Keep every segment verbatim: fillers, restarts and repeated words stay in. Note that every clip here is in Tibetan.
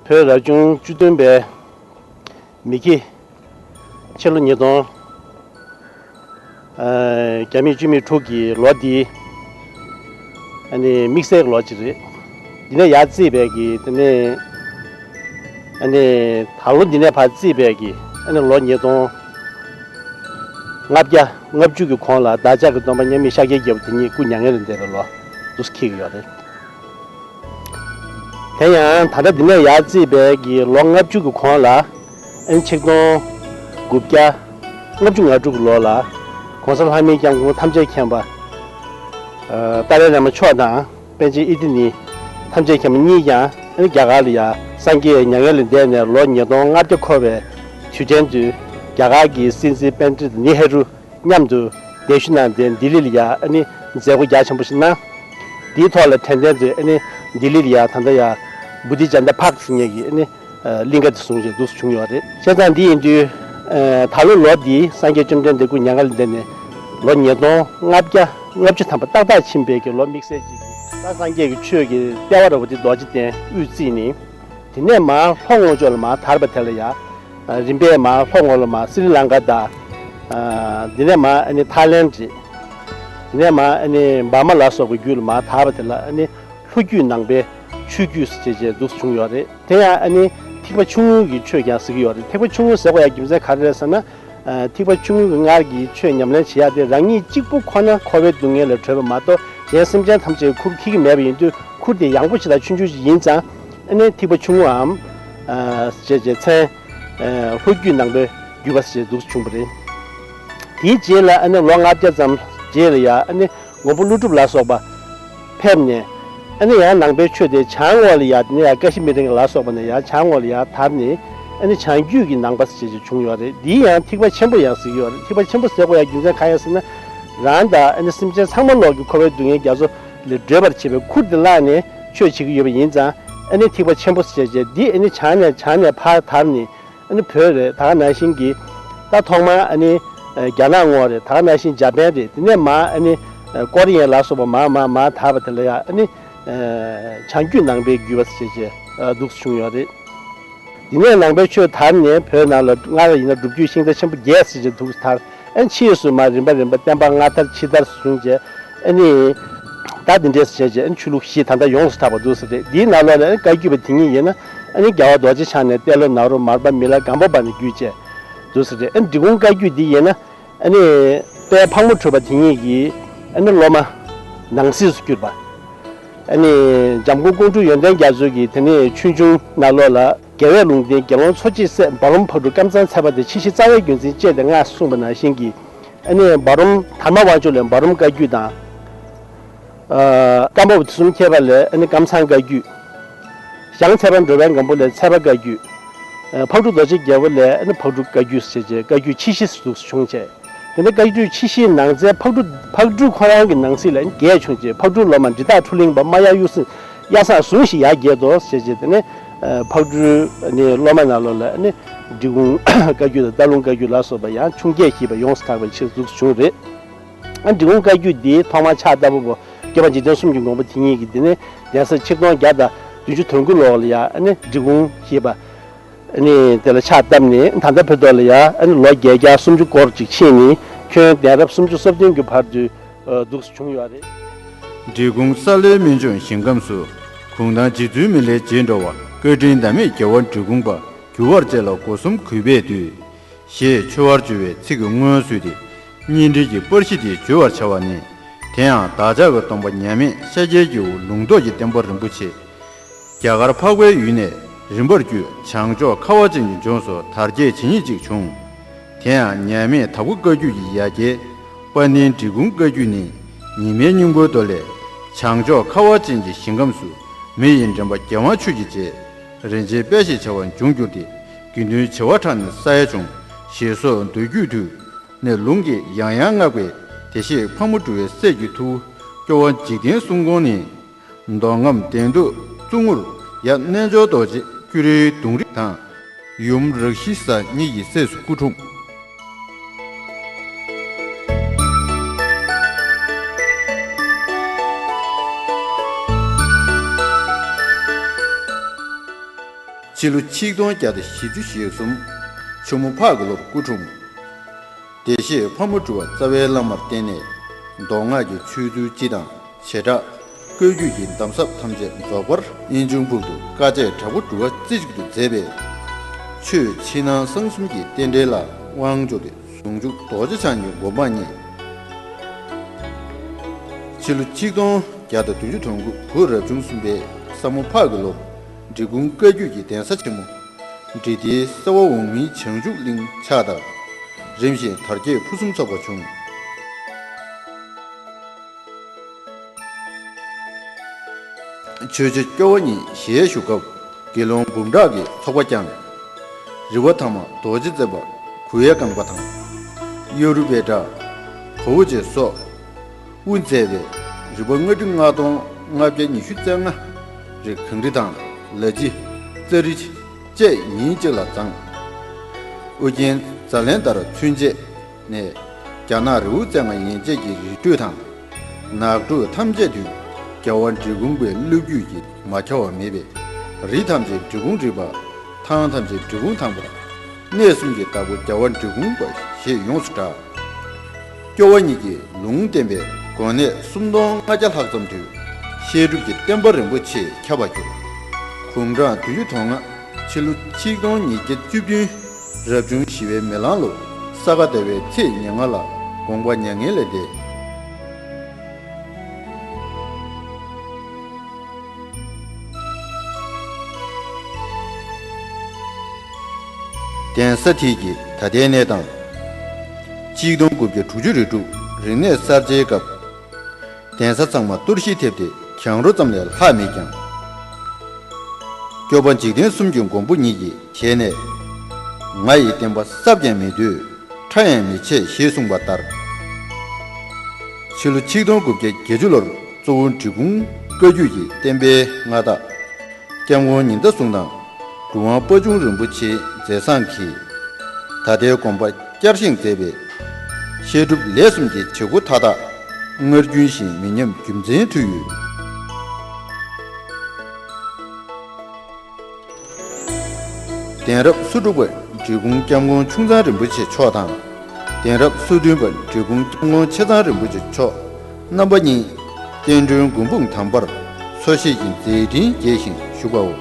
བོད་རབ་བྱུང་བཅུ་བདུན་པའི་མེ་ཁྱི་ཕྱི་ལོ་ཉིས་སྟོང་ཨ་བརྒྱ་མེད་བཅུ་མེད་དྲུག་གི་ལོ་འདིའི་ཨ་ནི་དམིགས་བསལ་གྱི་ལོ་གཅིག་རེད། འདི་ནས་ཡར་བརྩིས་པའི་གི་དེ་ནས་ཨ་ནི་ད་ལོ་འདི་ནས་ཕར་བརྩིས་པའི་གི་ཨ་ནི་ལོ་ཉིས་སྟོང་ལྔ་བརྒྱ་ལྔ་བཅུ་གི་གོང་ལ་བདག་ཅག་གི་སྟོན་པ་མཉམ་མེད་ཤཱཀྱའི་རྒྱལ་པོ་དེ་ཉིད་སྐུ་མྱ་ངན་ལས་འདས་པའི་ལོ་འདུག་སེ་འཁེལ་གྱི་ཡོད་རེད། དེ་ཡང་ད་ལྟ་འདི་ནས་ཡར་བརྩིས་པའི་གི་ལོ་ལྔ་བཅུ་གི་གོང་ལ་ཨ་ནི་ཆིག་སྟོང་དགུ་བརྒྱ་ལྔ་བཅུ་ང་དྲུག་གི་ལོ་ལ་༸གོང་ས་ལྷ་མིའི་སྐྱབས་མགོན་ཐམས་ཅད་མཁྱེན་པ་ཨ་ཏཱ་ལའི་བླ་མ་མཆོག་དང་པཎ་ཆེན་ཨི་ཏི་ནི་ཐམས་ཅད་མཁྱེན་པ་གཉིས་ཀྱང་ཨ་ནི་རྒྱ་གར་ལ་ཡ་སངས་རྒྱས་མྱ་ངན་ལས་འདས་ནས་ལོ་ཉིས་སྟོང་ལྔ་བརྒྱ་འཁོར་བའི་དུས་དྲན་དུ་རྒྱ་གར་གྱི་སྲིད་འཛིན་པཎྜི་ཏ་ནེ་ཧེ་རུ་མཉམ་དུ་གདན་ཞུ་གནང་སྟེ་ལྡི་ལི་ལ་ཡ་ཨ་ནི་མཛད་སྒོ་རྒྱ་ཆེན་པོ་ཞིག་གནང་། དེའི་ཐོག་ལ་དྲན་རྟེན་དུ་ཨ་ནི་ལྡི་ལི་ལ་ཡ་ད་ལྟ་ཡ་བྷུ་ཏི་ཇན་ཏ་པཱརཀ་ཟེར་མཁན་གྱི་ཨ་ནི་གླིང་ག་དེ་བཟུང་བྱས་འདུག་སེ་བྱུང་ཡོད་རེད། བྱས་ཙང་འདི་ཡིན་དུས་ད་ལོ་ལོ་འདི་སངས་རྒྱས་བཅོམ་ལྡན་འདས་སྐུ་མྱ་ངན་ལས་འདས་ནས་ལོ་ཉིས་སྟོང་ལྔ་བརྒྱ་ལྔ་བཅུ་ཐམ་པ་ཏག་ཏག་ཕྱིན་པའི་གི་ལོ་དམིགས་བསལ་ཅིག་གི་ད་སངས་རྒྱས་ཀྱི་ཆོས་ཀྱི་ལྟེ་བ་ར་བ་ཏི་རྡོ་རྗེ་གདན་དབུས་བརྩིས་ནས། དེ་ནས་མར་ལྷོ་ངོས་ཕྱོགས་ལ་མར་དར་བ་དེ་ལ་ཡ། རིམ་པས་མར་ལྷོ་ངོས་ལ་མར་སི་རི་ལང་ཀ་དང་། དེ་ནས་མར་ཨ་ནི་ཐའི་ལེན་ཌི་རེད། དེ་ནས་མར་ཨ་ནི་འབར་མ་ལ་སོགས་པའི་རྒྱུད་ལ་མར་དར་བ་དེ་ལ་ཨ་ནི་ལྷོ་རྒྱུད་ནང་པའི་ཆོས་བརྒྱུད་ཟེར་བྱས་བྱས་འདུག་སེ་བྱུང་ཡོད་རེད། དེ་ཡང་ཨ་ནི་ཐེག་པ་ཆུང་ངུ་གི་ཆོས་ཀྱང་ཟེར་གྱི་ཡོད་རེད། ཐེག་པ་ཆུང་ངུ་ཟེར་དགོས་ཡ་རྒྱུ་མཚན་ག་རེ་རེད་ཟེར་ན། ཐེག་པ་ཆུང་ངུ་གི་སྔར་གྱི་ཆོས་ཉམས་ལེན་བྱེད་ཡ་དེ་རང་ཉིད་གཅིག་པུ་ཁོ་ན་འཁོར་བའི་སྡུག་བསྔལ་ལས་གྲོལ་བ་མ་གཏོགས་གཞན་སེམས་ཅན་ཐམས་ཅད་ཁུར་འཁྱེར་གྱི་མེད་པ་ཡིན་དུས། ཁུར་དེ་ཡང་པོ་ཞིག་དང་ཆུང་ཆུང་ཞིག་ཡིན་ཙང་ཨ་ནི་ཐེག་པ་ཆུང་ངུའམ་ཞེས་བྱའི་མཚན་ལྷོ་རྒྱུད་ནང་པའི་བརྒྱུད་པ་ཞེས་འདུག་བྱུང་བ་རེད། དེའི་རྗེས་ལ་ཨ་ནི་ལོ་ལྔ་བརྒྱ་ཙམ་རྗེས་ལ་ཡ་ཨ་ནི་མགོན་པོ་ཀླུ་སྒྲུབ་ལ་སོགས་པ་ཕེབས་ནས། ཨ་ནི་ཡང་ནང་པའི་ཆོས་དེ་བྱང་ངོས་ལ་ཡ་དེ་ནས་ཡ་ཀ་ཤི་མིར་ལ་སོགས་པ་ནས་ཡ་བྱང་ངོས་ལ་ཡ་དར་ནས་ཨ་ནི་བྱང་རྒྱུད་ཀྱི་ནང་པ་ཞེས་བྱས་བྱུང་ཡོད་རེད། འདིའི་ཡང་ཐེག་པ་ཆེན་པོ་ཡང་ཟེར་གྱི་ཡོད་རེད། ཐེག་པ་ཆེན་པོ་ཟེར་དགོས་ཡ་རྒྱུ་མཚན་གང་ཡིན་ཟེར་ན། རང་དང་ཨ་ནི་སེམས་ཅན་ཚང་མ་ལོག་གི་འཁོར་བའི་སྡུག་བསྔལ་རྒྱ་མཚོ་ལས་སྒྲོལ་བར་བྱེད་པའི་ཁུར་དེ་བླངས་ནས་ཆོས་བྱེད་ཀྱི་ཡོད་པ་ཡིན་ཙང་། ཨ་ནི་ཐེག་པ་ཆེན་པོ་ཞེས་བྱས་འདི་ཨ་ནི་བྱང་ནས་བྱང་ནས་ཕར་དར་ནས་ཨ་ནི་བོད་རེད། ད་ག་ནང་བཞིན་གྱི་ད་ཐོག་མར་ཨ་ནི་རྒྱ་ནག་ངོས་རེད། ད་ག་ནང་བཞིན་འཇར་པན་རེད། དེ་ནས་མར་ཨ་ནི་ཀོ་རི་ཡན་ལ་སོགས་པ་མར་མར་མར་དར་བ་དེ་ལ་ཡང་ཨ་ནི་བྱང་རྒྱུད་ནང་པའི་བརྒྱུད་པ་ཞེས་བྱས་འདུག་སེ་བྱུང་ཡོད་རེད། དེ་ནས་ནང་པའི་ཆོས་དར་ནས་བོད་ནང་ལ་སྔར་ཡིན་ན་སྒྲུབ་བརྒྱུད་ཤིང་རྟ་ཆེན་པོ་བརྒྱད་ཟེར་བྱས་འདུག་སེ་དར། ཨ་ནི་ཕྱིས་སུ་མར་རིམ་པ་རིམ་པ་བསྟན་པ་སྔ་དར་ཕྱི་དར་བྱུང་རྗེས་ཨ་ནི་ད་འདི་འདྲས་བྱས་རྗེས་ཨ་ནི་ཆོས་ལུགས་བཞི་ད་ལྟ་ཡོངས་སུ་གྲགས་པ་འདུག་སེ་རེད། འདིའི་ནང་ལོགས་ལ་ཨ་ནི་བཀའ་བརྒྱུད་པ་དེ་ཉིད་ཡིན་ན་ཨ་ནི་རྒྱལ་བ་རྡོ་རྗེ་འཆང་ནས་ཏེ་ལོ་ནཱ་རོ་མར་པ་མི་ལ་སྒམ་པོ་པ་ནས་བརྒྱུད་བྱས་འདུག་སེ་རེད། ཨ་ནི་འབྲི་གུང་བཀའ་བརྒྱུད་འདི་ཡིན་ན་ཨ་ནི་དཔལ་ཕག་མོ་གྲུ་པ་དེ་ཉིད་ཀྱི་ཨ་ནི་སློབ་མ་ནང་གསེས་སུ་གྱུར་པ། ཨ་ནི་འཇམ་མགོན་ཀོང་སྤྲུལ་ཡོན་ཏན་རྒྱ་མཚོ་གིས་དེ་ནས་ཆོས་འབྱུང་ནང་ལོགས་ལ། རྒྱལ་བའི་ལུང་བསྟན་དགེ་སློང་འཚོ་བྱེད་སྲས། འབའ་རོམ་ཕག་གྲུ་ཀམ་ཚང་ཚལ་པ་སྟེ། ཕྱི་བཞིན་རྩ་བའི་རྒྱུ་མཚན་བཅས་ཏེ་ལྔ་གསུངས་པ་ནང་བཞིན་གྱི། ཨ་ནི་འབའ་རོམ་དར་མ་དབང་ཕྱུག་ལས་འབའ་རོམ་བཀའ་བརྒྱུད་དང་། ཨ་ཀརྨ་པ་དུས་གསུམ་མཁྱེན་པ་ལས་ཨ་ནི་ཀམ་ཚང་བཀའ་བརྒྱུད། ཞང་ཚལ་པ་འགྲོ་བའི་སྒམ་པོ་ལས་ཚལ་པ་བཀའ་བརྒྱུད། ཨ་ཕག་གྲུ་རྡོ་རྗེ་རྒྱལ་པོ་ལས་ཨ་ནི་ཕག་གྲུ་བཀའ་བརྒྱུད་ཟེར་བྱས་བཀའ་བརྒྱུད་ཕྱི་བཞི་ཟུག་བྱུང་བྱས། དེ་ནས་བཀའ་བརྒྱུད་ཕྱི་བཞིའི་ནང་ཚན་ཕག་གྲུ་ཕག་གྲུ་ཁོ་རང་གི་ནང་གསེས་ལ་བརྒྱད་བྱུང་རྗེས་ཕག་གྲུ་སློབ་མ་འབྲི་སྟག་ཁྲོ་གླིང་པ་རྨ་དབྱངས་གཡུ་སྲས་གཡའ་བཟང་ཟུང་ཞིག་ཡར་རྒྱས་དོ་ཞེས་བྱས། དེ་ནས་ཕག་གྲུ་ནི་སློབ་མ་ནང་ལོགས་ལ་ནི་འབྲི་གུང་བཀའ་བརྒྱུད་དང་སྟག་ལུང་བཀའ་བརྒྱུད་ལ་སོགས་པ་ཡང་ཆུང་བརྒྱད་ཞེས་པ་ཡོངས་སུ་གྲགས་པའི་ཕྱིར་འཛུགས་བྱུང་རེད། འབྲི་གུང་བཀའ་བརྒྱུད་འདི་ཐོག་མར་ཕྱག་བཏབ་པ་པོ་སྐྱོབ་པ་འཇིག་རྟེན་གསུམ་གྱི་མགོན་པོ་དེ་ཉིད་ཀྱིས་འདི་ནས་གདན་ས་ཆིག་སྟོང་བརྒྱ་དང་བདུན་ཅུ་དོན་དགུ་ལོར་ལ་ཡང་ནི་འབྲི་གུང་ཞེས་པ། ཨ་ནི་དེ་ལ་ཕྱག་བཏབ་ནས་ད་ལྟ་བོད་ཐོག་ལ་ཡ་ཨ་ནི་ལོ་བརྒྱད་བརྒྱ་སུམ་ཅུ་སྐོར་ཅིག་ཕྱིན་ནས་ཁྱོན་གདན་རབས་སུམ་ཅུ་སོ་བདུན་གྱི་བར་དུ་འདུག་སེ་བྱུང་ཡོད་རེད། འབྲི་གུང་གསལ་ལེའི་སྨན་ལྗོངས་ཞིང་ཁམས་སུ། གུང་ཐང་རྗེ་བཙུན་མི་ལའི་རྗེས་འགྲོ་བ། བཀའ་དྲིན་ཟླ་མེད་རྒྱལ་བ་འབྲི་གུང་པ། འགྱུར་བར་བྱེད་ལ་སྒོ་གསུམ་གུས་པས་འདུད། ཞེས་མཆོད་པར་བརྗོད་པའི་ཚིག་གི་སྔོན་བསུས་ཏེ། སྙིང་འདྲེན་གྱི་པར་གཞི་དེ་བརྗོད་པར་བྱ་བ་ནི། དེ་ཡང་བདག་ཅག་གི་སྟོན་པ་མཉམ་མེད་ཤཱཀྱའི་རྒྱལ་པོ་ལུང་རྟོགས་ཀྱི་བསྟན་པ་རིན་པོ་ཆེ། རྒྱ་གར་འཕགས་པའི་ཡུལ་ནས་རིམ་པར་བརྒྱུད་བྱང་ཕྱོགས་ཁ་བ་ཅན་གྱི་ལྗོངས་སུ་དར་རྒྱས་ཇི་སྙེད་ཅིག་བྱུང་། དེ་ཡང་མཉམ་མེད་དྭགས་པོ་བཀའ་བརྒྱུད་ཀྱི་ཡ་གྱལ་དཔལ་ལྡན་འབྲི་གུང་བཀའ་བརྒྱུད་ནི་ཉི་མའི་སྙིང་པོའི་མདོ་ལས། བྱང་ཕྱོགས་ཁ་བ་ཅན་གྱི་ཞིང་ཁམས་སུ་མི་ཡི་འདྲེན་པ་རྒྱལ་དབང་ཆོས་ཀྱི་རྗེ། རིན་ཆེན་དཔལ་ཞེས་བྱ་བ་འབྱུང་གྱུར་ཏེ། དགེ་འདུན་བྱེ་བ་ཕྲག་ནི་ས་ཡ་བྱུང་། ཞེས་སོགས་མདོ་རྒྱུད་དུ། ནས་ལུང་གིས་ཡང་ཡང་བསྔགས་པའི་བདེ་གཤེགས་ཕག་མོ་གྲུ་པའི་སྲས་ཀྱི་ཐུ་བོ་སྐྱོབ་པ་འཇིག་རྟེན་གསུམ་མགོན་ནི། མདོ་ཁམས་གདན་སྟོད་གཙུག་མུར་ཡབ་རྣལ་འབྱོར་རྡོ་རྗེ་སྐྱུ་རིའི་གདུང་རིགས་དང་། ཡུམ་རཀྵི་ས་གཉིས་ཀྱི་སྲས་སུ་སྐུ་འཁྲུངས། ཕྱི་ལོ་ཆིག་སྟོང་བརྒྱ་དང་བཞི་བཅུ་ཞེ་གསུམ། ཆུ་མོ་ཕག་གི་ལོར་སྐུ་འཁྲུངས། བདེ་གཤེགས་ཕག་མོ་གྲུ་པ་རྩ་བའི་བླ་མར་བསྟེན་ནས། མདོ་སྔགས་ཀྱི་ཆོས་ཚུལ་སྤྱི་དང་བྱེ་བྲག་བཀའ་བརྒྱུད་ཀྱི་གདམས་ཟབ་ཐམས་ཅད་རྫོགས་པར་དབྱིན་ཇིའི་ཕུག་ཏུ་དཀའ་སྤྱད་དྲག་པོ་སྒྲུབ་པ་རྩེ་གཅིག་ཏུ་མཛད་པས། ཆོས་ཕྱི་ནང་གསང་གསུམ་གྱི་རྟེན་འབྲེལ་ལ་དབང་བསྒྱུར་ཏེ་ཟུང་འཇུག་རྡོ་རྗེ་འཆང་གི་གོ་འཕང་བརྙེས། ཕྱི་ལོ་ཆིག་སྟོང་བརྒྱ་དང་བདུན་ཅུ་དོན་དགུ་བོད་རབ་བྱུང་གསུམ་པའི་ས་མོ་ཕག་གི་ལོར་འབྲི་གུང་བཀའ་བརྒྱུད་ཀྱི་གདན་ས་ཆེན་མོ་འབྲི་ཏའི་སེ་བ་འོག་མིན་བྱང་ཆུབ་གླིང་ཕྱག་བཏབ། རིམ་བཞིན་དར་རྒྱས་ཕུན་སུམ་ཚོགས་པ་བྱུང་། ཆོས་རྗེ་སྐྱོབ་པ་ཉིད་ཞལ་བཞུགས་སྐབས་དགེ་སློང་འབུམ་ཕྲག་གིས་ཚོགས་པ་བསྐྱངས། རི་བོ་ཐང་མ་རྡོ་རྗེ་རྩེ་པ་གུ་ཡ་རྐང་པ་དང་། གཡོ་རུ་པེ་ཏྲ། གོ་བོ་ཅེ་སོགས་དབུ་མཛད་པའི་རི་བོ་ལྔ་ཁྲི་ལྔ་སྟོང་ལྔ་བརྒྱ་ཉི་ཤུ་རྩ་ལྔ་རི་གངས་རི་དང་ལ་ཅི། ཙ་རི་བཅས་ཉིན་གཅིག་ལ་བརྫངས། ཨུ་རྒྱན་ཛ་ལན་དར་ཚུན་ཆད་ནས་རྒྱ་ནག་རི་བོ་རྩེ་ལྔ་ཡན་ཆད་ཀྱི་རི་ཁྲོད་དང་། ནགས་ཁྲོད་ཐམས་ཅད་དུ་རྒྱལ་བ་འབྲི་གུང་པའི་བློ་བརྒྱུད་ཀྱིས་མ་ཁྱབ་པ་མེད་པས། རི་ཐམས་ཅད་འབྲི་གུང་རི་པ། ཐང་ཐམས་ཅད་འབྲི་གུང་ཐང་པ། གནས་གསུམ་གྱི་བདག་པོ་རྒྱལ་བ་འབྲི་གུང་པ་ཞེས་ཡོངས་སུ་གྲགས། སྐྱོབ་པ་ཉིད་ཀྱིས་ལུང་བསྟན་པའི་དགོན་གནས་སུམ་སྟོང་ལྔ་བརྒྱ་ལྷག་ཙམ་དུ་བཤད་སྒྲུབ་ཀྱི་བསྟན་པ་རིན་པོ་ཆེ་ཁྱབ་པར་གྱུར། དགུང་གྲངས་བདུན་ཅུ་དོན་ལྔ། ཕྱི་ལོ་ཆིག་སྟོང་ཉིས་བརྒྱ་བཅུ་བདུན། རབ་བྱུང་བཞི་པའི་མེ་གླང་ལོ་ས་ག་ཟླ་བའི་ཚེས་ཉེར་ལྔ་ལ་དགོངས་པ་མྱ་ངན་ལས་འདས། གདན་ས་དེ་གི་ད་ལྟའི་གནས་སྟངས། ཆིག་སྟོང་དགུ་བརྒྱ་དྲུག་ཅུ་རེ་དྲུག་རིག་གནས་གསར་བརྗེའི་སྐབས། གདན་ས་ཚང་མ་གཏོར་བཤིག་ཐེབས་ཏེ་གྱང་རོ་ཙམ་ལས་ལྷག་མེད་ཀྱང་། སྐྱོབ་པ་འཇིག་རྟེན་གསུམ་གྱི་མགོན་པོ་ཉིད་ཀྱི་ཞལ་ནས། ང་ཡི་བསྟན་པ་གསརཔ་ཀྱང་མི་འདོད། ཕྲ་ཡང་མི་ཆད་ཞེས་གསུངས་པ་ལྟར། ཕྱི་ལོ་ཆིག་སྟོང་དགུ་བརྒྱ་བརྒྱད་ཅུ་ལོར་གཙོ་བོ་འབྲི་གུང་བཀའ་བརྒྱུད་ཀྱི་བསྟན་པའི་མངའ་བདག་སྐྱབས་མགོན་ཉི་ཟླ་ཟུང་དང་། གྲུབ་དབང་དཔའ་ཆུང་རིན་པོ་ཆེའི་མཛད་བཟང་གིས། ད་ལྟའི་དགོན་པ་བསྐྱར་བཞེངས་མཛད་པའི་བཤད་སྒྲུབ་ལས་གསུམ་གྱི་བྱེད་སྒོ་མཐའ་དག་སྔར་རྒྱུན་བཞིན་མི་ཉམས་རྒྱུན་འཛིན་ཐུབ་ཡོད། གདན་རབས་སོ་དྲུག་པ་འབྲི་གུང་སྐྱབས་མགོན་ཆུང་ཚང་རིན་པོ་ཆེ་མཆོག་དང་། གདན་རབས་སོ་བདུན་པ་འབྲི་གུང་སྐྱབས་མགོན་ཆེ་ཚང་རིན་པོ་ཆེ་མཆོག་རྣམ་པ་གཉིས་བསྟན་སྒྲོན་མགོན་དཔུང་དམ་པར་འཚོ་བཞེས་ཀྱི་མཛད་འཕྲིན་རྒྱས་ཤིང་བཞུགས་པའོ།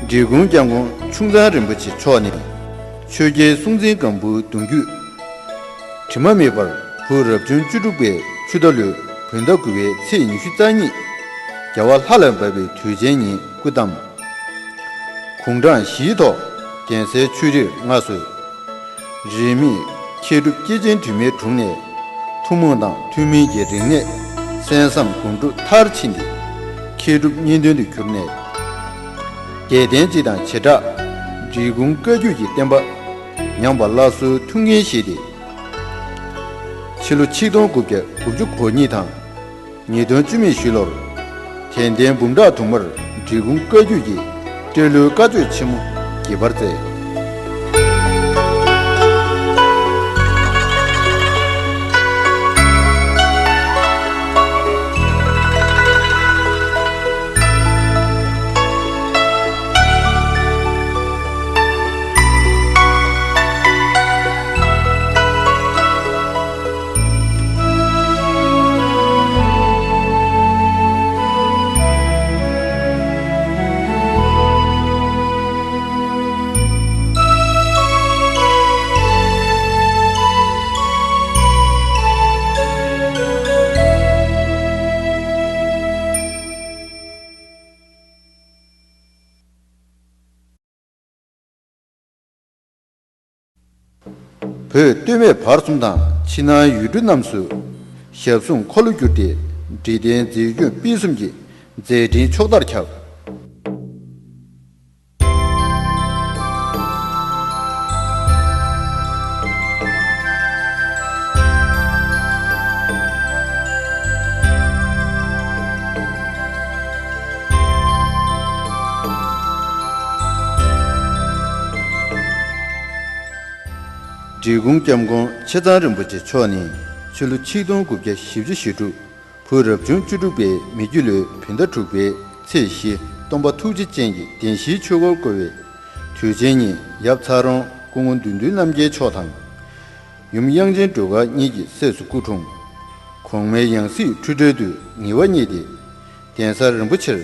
འབྲི་གུང་སྐྱབས་མགོན་ཆུང་ཚང་རིན་པོ་ཆེ་མཆོག་ནི། ཆོས་རྒྱལ་སྲོང་བཙན་སྒམ་པོའི་གདུང་རྒྱུད། དྲི་མ་མེད་པར་བོད་རབ་བྱུང་བཅུ་དྲུག་པའི་ཆུ་ཟླ་ལོའི་བོད་ཟླ་དགུ་པའི་ཚེས་ཉི་ཤུ་རྩ་གཉིས། རྒྱལ་བ་ལྷ་ལ་བབས་པའི་དུས་ཆེན་ཉིན་སྐུ་བལྟམས། དགུང་གྲངས་བཞིའི་ཐོག་རྒྱལ་སྲས་ཆོས་རིར་མངའ་གསོལ། རིས་མེད་མཁས་གྲུབ་སྐྱེས་ཆེན་དུ་མའི་དྲུང་ནས། ཐུན་མོང་དང་ཐུན་མིན་གྱི་རིག་གནས་གསན་བསམ་སྒོམ་སྒྲུབ་མཐར་ཕྱིན་ཏེ། མཁས་གྲུབ་གཉིས་ལྡན་དུ་གྱུར་ནས། རྒྱལ་བསྟན་སྤྱི་དང་བྱེ་བྲག་འབྲི་གུང་བཀའ་བརྒྱུད་ཀྱི་བསྟན་པ་ཉམས་པ་སླར་གསོའི་ཐུགས་འགན་བཞེས་ཏེ། ཕྱི་ལོ་ཆིག་སྟོང་དགུ་བརྒྱ་དགུ་བཅུ་གོ་གཉིས་དང་། ཉིས་སྟོང་བཅུ་མེད་བཞི་ལོར། དད་ལྡན་འབུམ་ཕྲག་དུ་མར་འབྲི་གུང་བཀའ་བརྒྱུད་ཀྱི་སྤྲེལ་ལོའི་བཀའ་ཆོས་ཆེན་མོ་བགྱིས་པར་མཛད། བོད་སྟོད་སྨད་བར་གསུམ་དང་ཕྱི་ནང་ཡུལ་གྲུ་རྣམས་སུ་ཞབས་ཟུང་འཁོར་ལོ་བསྒྱུར་ཏེ་འབྲི་བསྟན་མཛེས་དཔྱོད་སྤེལ་གསུམ་གྱི་མཛད་འཕྲིན་ཕྱོགས་མཐར་ཁྱབ། འབྲི་གུང་སྐྱབས་མགོན་ཆེ་ཚང་རིན་པོ་ཆེ་མཆོག་ནི་ཕྱི་ལོ་ཆིག་སྟོང་དགུ་བརྒྱ་བཞི་བཅུ་ཞེ་དྲུག་བོད་རབ་བྱུང་བཅུ་དྲུག་པའི་མེ་རྒྱུད་ལོའི་བོད་ཟླ་དྲུག་པའི་ཚེས་བཞི། སྟོན་པ་ཐུགས་རྗེ་ཅན་གྱི་བདེན་བཞིའི་ཆོས་འཁོར་བསྐོར་བའི་དུས་ཆེན་ཉིན། ཡབ་ཚ་རོང་སྐུ་ངོ་བདུད་འདུལ་རྣམ་རྒྱལ་མཆོག་དང་། ཡུམ་དབྱངས་ཅན་སྒྲོལ་དཀར་གཉིས་ཀྱི་སྲས་སུ་སྐུ་འཁྲུངས། གོང་མའི་ཡང་སྲིད་འཁྲུལ་བྲལ་དུ་ངེས་པ་རྙེད་དེ། གདན་ས་རིན་པོ་ཆེར་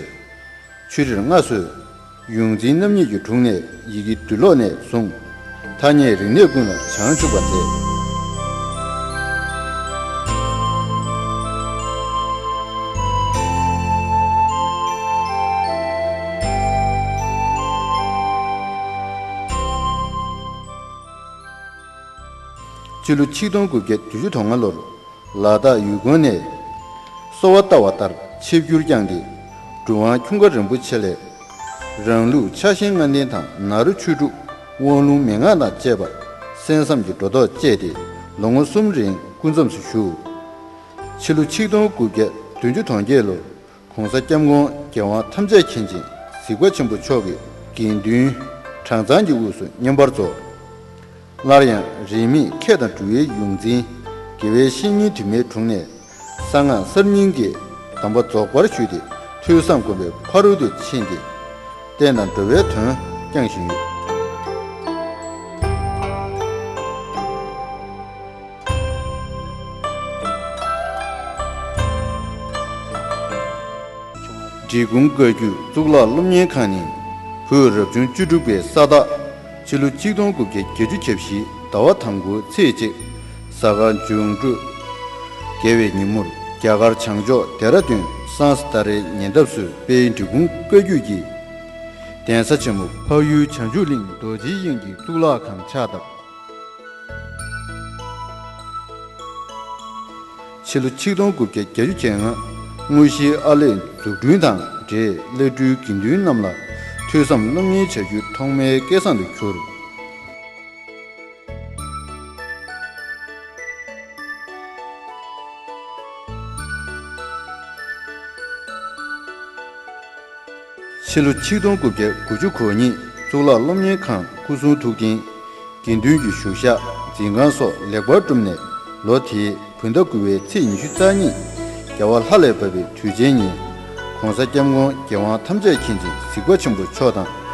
ཆོས་རིལ་མངའ་གསོལ། ཡོངས་འཛིན་རྣམ་གཉིས་ཀྱི་དྲུང་ནས་ཡི་གེ་འདུས་ཀློག་ནས་བཟུང་། ཐ་སྙད་རིག་གནས་ཀུན་ལ་བྱང་ཆུབ་པ་མཛད། ཕྱི་ལོ་ཆིག་སྟོང་དགུ་བརྒྱ་བདུན་ཅུ་དོན་ལྔ་ལོར། ལ་དྭགས་ཡུལ་དགོན་ནས་གསོལ་བ་བཏབ་པ་ལྟར་ཆིབས་བསྒྱུར་བསྐྱངས་ཏེ། གྲུབ་དབང་ཁྱུང་དགའ་རིན་པོ་ཆེ་ལས་རང་ལུགས་ཕྱག་ཆེན་ལྔ་ལྡན་དང་ནཱ་རོ་ཆོས་དྲུག། དབང་ལུང་མན་ངག་དང་བཅས་པ་གསན་བསམ་གྱི་སྒྲོ་འདོགས་བཅད་དེ། ལོ་ངོ་གསུམ་རིང་སྐུ་མཚམས་སུ་བཞུགས། ཕྱི་ལོ་ཆིག་སྟོང་དགུ་བརྒྱ་བདུན་ཅུ་དོན་བརྒྱད་ལོར་༸གོང་ས་༸སྐྱབས་མགོན་རྒྱལ་དབང་ཐམས་ཅད་མཁྱེན་ཅིང་གཟིགས་པ་ཆེན་པོ་མཆོག་གི་དགེ་འདུན་གྲངས་ཚང་གི་དབུས་སུ་བསྙེན་པར་རྫོགས། སླར་ཡང་རིས་མེད་མཁས་དང་གྲུབ་པའི་ཡོངས་འཛིན་དགེ་བའི་བཤེས་གཉེན་དུ་མའི་དྲུང་ནས་གསང་སྔགས་གསར་རྙིང་གི་གདམས་པ་རྫོགས་པར་ཞུས་ཏེ། ཐོས་བསམ་སྒོམ་པའི་ཕ་རོལ་ཏུ་ཕྱིན་ཏེ། བསྟན་དང་འགྲོ་བའི་དོན་བསྐྱངས་བཞིན་ཡོད། འབྲི་གུང་བཀའ་བརྒྱུད་གཙུག་ལག་སློབ་གཉེར་ཁང་ནི། བོད་རབ་བྱུང་བཅུ་དྲུག་པའི་ས་སྟག་ཕྱི་ལོ་ཆིག་སྟོང་དགུ་བརྒྱ་བརྒྱད་ཅུ་གྱ་བཞི་ཟླ་བ་དང་པོའི་ཚེས་གཅིག་གཟའ་སྐར་འབྱུང་འཕྲོད་དགེ་བའི་ཉིན་མོར། རྒྱ་གར་བྱང་ཕྱོགས་ལྡེ་ར་ལྡུན་སཾ་སི་ཏཱ་རའི་ཉེ་འདབས་སུ་དཔལ་འབྲི་གུང་བཀའ་བརྒྱུད་ཀྱི་གདན་ས་ཆེན་མོ་འཕགས་ཡུལ་བྱང་ཆུབ་གླིང་རྡོ་རྗེའི་དབྱིངས་ཀྱི་གཙུག་ལག་ཁང་ཕྱག་བཏབ། ཕྱི་ལོ་ཆིག་སྟོང་དགུ་བརྒྱ་བརྒྱད་ཅུ་གྱ་ལྔ། དངོས་གཞིའི་ཨར་ལས་འཛུགས་སྐྲུན་དང་འབྲེལ་གླ་སྤྲུལ་དགེ་འདུན་རྣམས་ལ་ཐོས་བསམ་སློབ་གཉེར་བྱ་རྒྱུའི་ཐོག་མའི་སྐལ་བཟང་དུ་གྱུར། ཕྱི་ལོ་ཆིག་སྟོང་དགུ་བརྒྱ་དགུ་ཅུ་གོ་གཉིས། གཙུག་ལག་སློབ་གཉེར་ཁང་སྐུ་གསུང་ཐུགས་རྟེན་དགེ་འདུན་གྱི་བཞུགས་ཤག་འཛིན་ཁང་སོགས་ལེགས་པར་བསྒྲུབས་ནས། ལོ་དེའི་བོད་ཟླ་དགུ་པའི་ཚེས་ཉི་ཤུ་རྩ་གཉིས་རྒྱལ་བ་ལྷ་ལས་བབས་པའི་དུས་ཆེན་ཉིན། ༸གོང་ས་༸སྐྱབས་མགོན་རྒྱལ་དབང་ཐམས་ཅད་མཁྱེན་ཅིང་གཟིགས་པ་ཆེན་པོ་མཆོག་དང་།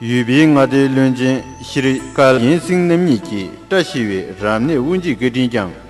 ཡུལ་པའི་མངའ་སྡེའི་བློན་ཆེན་ཤྲི་ཀལ་ཡན་སིང་རྣམ་གཉིས་ཀྱིས་བཀྲ་ཤིས་པའི་རབ་གནས་དབུ་འབྱེད་བཀའ་དྲིན་བསྐྱངས།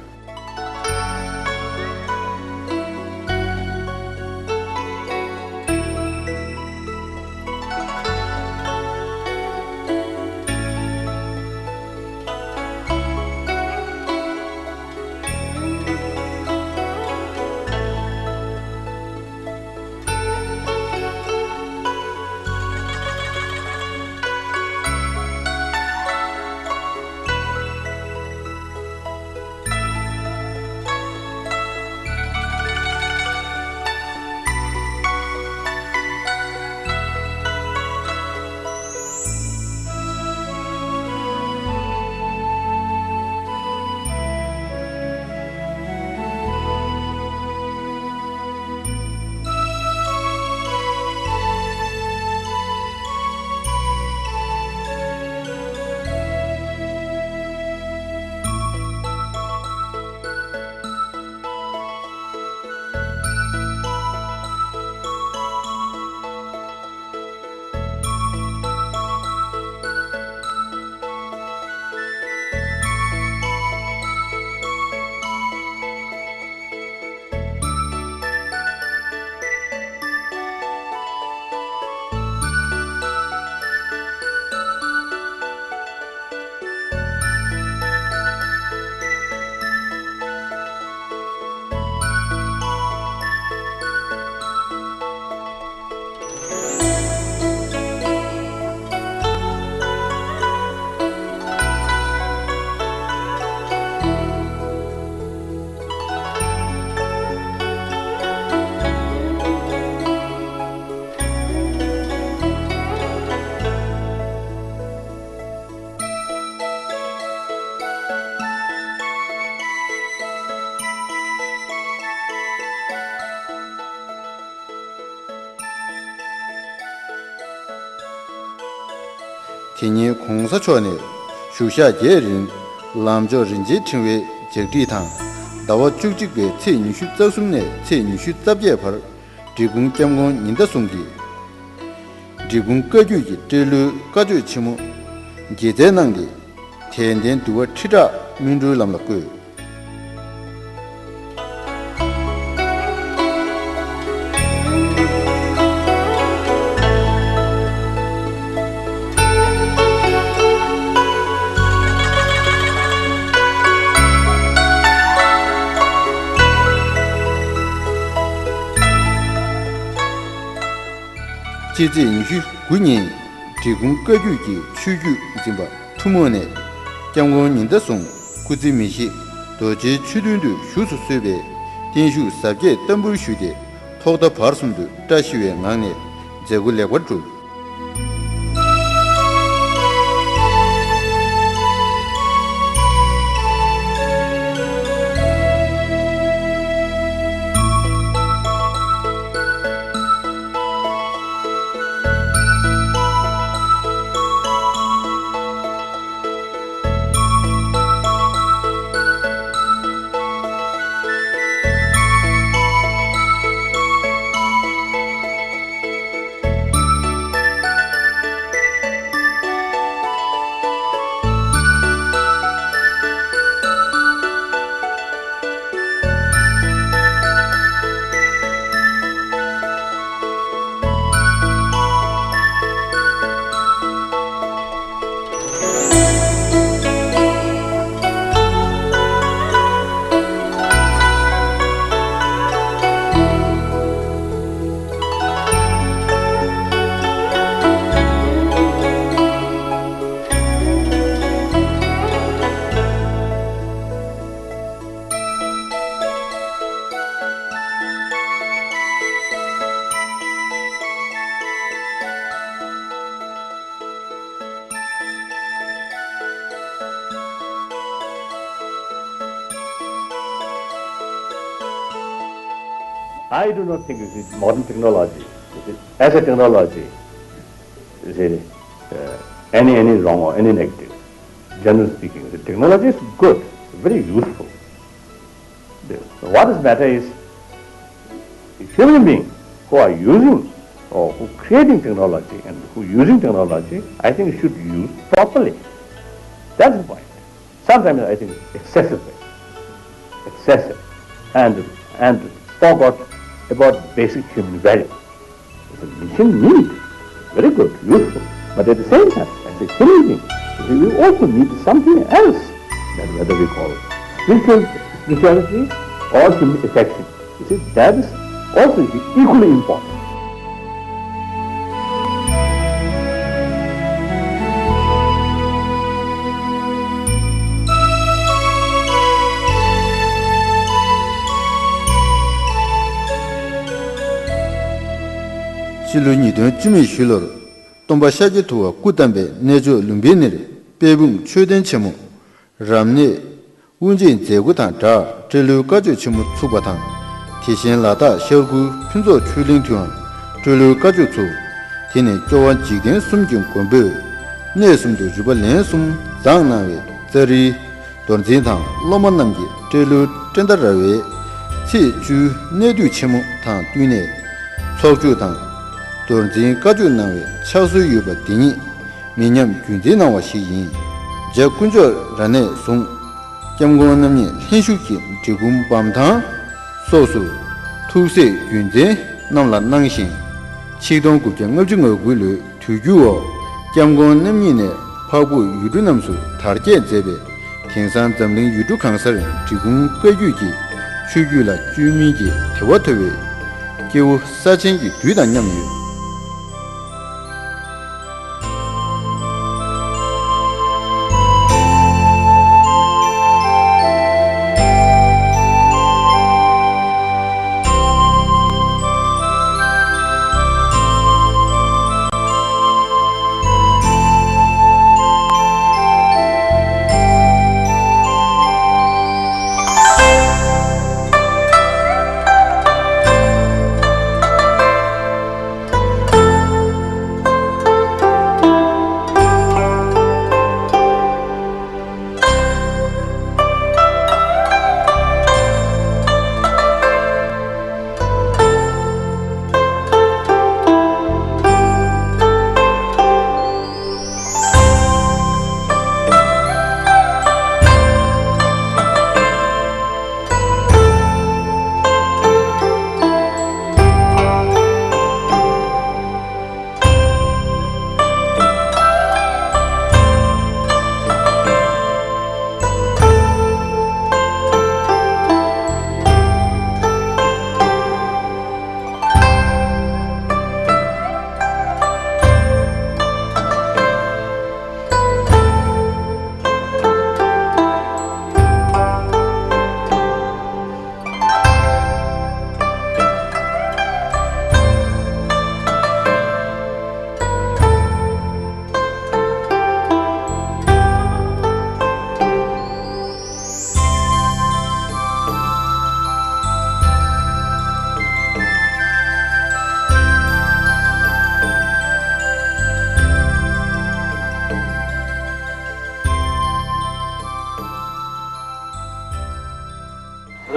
དེ་ཉིན་གོང་ས་མཆོག་ནས་བཞུགས་ཞག་བརྒྱད་རིང་ལམ་མཆོག་རིན་ཆེན་ཕྲེང་བའི་ལྗགས་ཁྲིད་དང་ཟླ་བ་བཅུ་གཅིག་པའི་ཚེས་ཉི་ཤུ་རྩ་གསུམ་ནས་ཚེས་ཉི་ཤུ་རྩ་བརྒྱད་བར་འབྲི་གུང་སྐྱབས་མགོན་ཉི་ཟླ་ཟུང་གིས་འབྲི་གུང་བཀའ་བརྒྱུད་ཀྱི་སྤྲེལ་ལོའི་བཀའ་ཆོས་ཆེན་མོ་དགྱེས་སྩལ་གནང་སྟེ། དད་ལྡན་འདུས་པ་ཁྲི་ཕྲག་སྨིན་གྲོལ་ལམ་ལ་བཀོད། སྤྱི་ཚེས་ཉི་ཤུ་དགུ་ཉིན་འབྲི་གུང་བཀའ་བརྒྱུད་ཀྱི་ཆོས་བརྒྱུད་འཛིན་པ་ཐུན་མོང་ནས་སྐྱབས་མགོན་ཉི་ཟླ་ཟུང་སྐུ་ཚེ་མི་ཤིགས་རྡོ་རྗེའི་ཆོས་མདུན་དུ་བཞུགས་སུ་གསོལ་བའི་བརྟན་བཞུགས་གཟབ་རྒྱས་བསྟར་འབུལ་ཞུས་ཏེ། ཐོག་མཐའ་བར་གསུམ་དུ་བཀྲ་ཤིས་པའི་ངང་ནས་མཛད་སྒོ་ལེགས་པར་གྲུབ། I do not think, you see, modern technology, you see, as a technology, you see, uh, any, any wrong or any negative. Generally speaking, the technology is good, very useful. The, what is matter is human being who are using or who creating technology and who using technology, I think should use properly. That's the point. Sometimes I think excessively, excessive, and, and forgot about basic human value. It's a machine need, very good, useful, but at the same time, as a human being, we also need something else, that whether we call it spiritual, spirituality or human affection. You see, that is also equally important. ཕྱི་ལོ་ཉིས་སྟོང་བཅུ་མེད་བཞི་ལོར་སྟོན་པ་ཤཱཀྱ་ཐུབ་པ་སྐུ་བལྟམས་པའི་གནས་མཆོག་ལུམ་བི་ནིར་དཔལ་སྤུངས་མཆོད་རྟེན་ཆེན་མོ། རབ་གནས་དབུ་འབྱེད་མཛད་སྒོ་དང་སྦྲགས་སྤྲེལ་ལོའི་བཀའ་ཆོས་ཆེན་མོ་ཚུགས་པ་དང་། དེ་བཞིན་ལ་དྭགས་ཤར་ཁུལ་ཕུན་ཚོགས་ཆོས་གླིང་དུའང་སྤྲེལ་ལོའི་བཀའ་ཆོས་ཚུགས། དེ་ནི་སྐྱོབ་པ་འཇིག་རྟེན་གསུམ་གྱི་མགོན་པོས་གནས་གསུམ་དུ་རིམ་པ་ལན་གསུམ་བརྫངས་གནང་བའི་ཙཱ་རིའི་རྡོར་འཛིན་དང་སློབ་མ་རྣམས་ཀྱིས་སྤྲེལ་ལོའི་སྤྲེལ་ཟླ་ར་བའི་ཚེས་བཅུའི་གནས་དུས་ཆེན་མོ་དང་བསྟུན་ནས་ཚོགས་མཆོད་དང་རྡོར་འཛིན་བཀའ་ཆོས་གནང་བའི་ཕྱག་སྲོལ་ཡོད་པ་འདི་ཉིད་མི་ཉམས་རྒྱུན་འཛིན་གནང་བ་ཞིག་ཡིན། རྗེ་དཀོན་མཆོག་ར་ནས་བཟུང་སྐྱབས་མགོན་རྣམ་གཉིས་ལྷན་བཞུགས་ཀྱི་འབྲི་གུང་བམ་ཐང་སོགས་སུ་ཐུགས་སྲས་རྒྱུད་འཛིན་རྣམས་ལ་གནང་ཞིང་། ཆིག་སྟོང་དགུ་བརྒྱ་ལྔ་བཅུ་ང་དགུ་ལོའི་དུས་འགྱུར་འོག་སྐྱབས་མགོན་རྣམ་གཉིས་ནས་འཕགས་བོད་ཡུལ་གྲུ་རྣམས་སུ་དར་རྒྱས་མཛད་པས། དེང་སང་འཛམ་གླིང་ཡུལ་གྲུ་གང་སར་འབྲི་གུང་བཀའ་བརྒྱུད་ཀྱི་ཆོས་བརྒྱུད་ལ་བཅོས་མིན་གྱི་དད་པ་ཐོབ་པའི་སྐྱེ་བོ་གསར་ཆེན་གྱི་དུས་དང་མཉམ་ཡོད།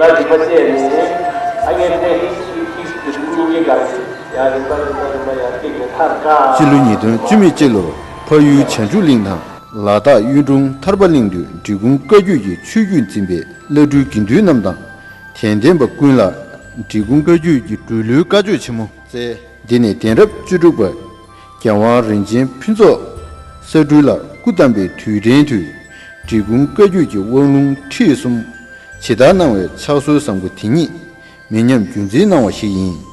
ད་རིག་པ་བཅས་ནས་ཨ་ངའི་ཚེ་ཧིག་ཧིག་ཧིག་ཏུ་སྙིང་རྗེ་དགའ་སྟེ་ཡང་རིམ་པ་རིམ་པ་རིམ་པ་ཡར་སྐྱེད་ཀྱི་མཐར་དཀའ། སྤྱི་ལོ་ཉིས་སྟོང་བཅུ་མེད་སྤྱི་ལོར་འཕགས་ཡུལ་བྱང་ཆུབ་གླིང་དང་ལ་དྭགས་གཡུང་དྲུང་ཐར་པ་གླིང་དུ་འབྲི་གུང་བཀའ་བརྒྱུད་ཀྱི་ཆོས་བརྒྱུད་འཛིན་པའི་བླ་སྤྲུལ་དགེ་འདུན་རྣམས་དང་། དད་ལྡན་པ་ཀུན་ལ་འབྲི་གུང་བཀའ་བརྒྱུད་ཀྱི་སྒྲོལ་ལུགས་བཀའ་ཆོས་ཆེན་མོ་སྩལ། འདི་ནས་གདན་རབས་བཅུ་དྲུག་པ་རྒྱལ་དབང་རིན་ཆེན་ཕུན་ཚོགས་ས་སྤྲུལ་ལ་སྐུ་བལྟམས་པའི་དུས་དྲན་དུ་འབྲི་གུང་བཀའ་བརྒྱུད་ཀྱི་དབང་ལུང་ཁྲིད་གསུམ་ཇི་ལྟར་གནང་བའི་ཕྱག་སྲོལ་བཟང་པོ་དེ་ཉིད་མི་ཉམས་རྒྱུན་འཛིན་གནང་བ་ཞིག་ཡིན།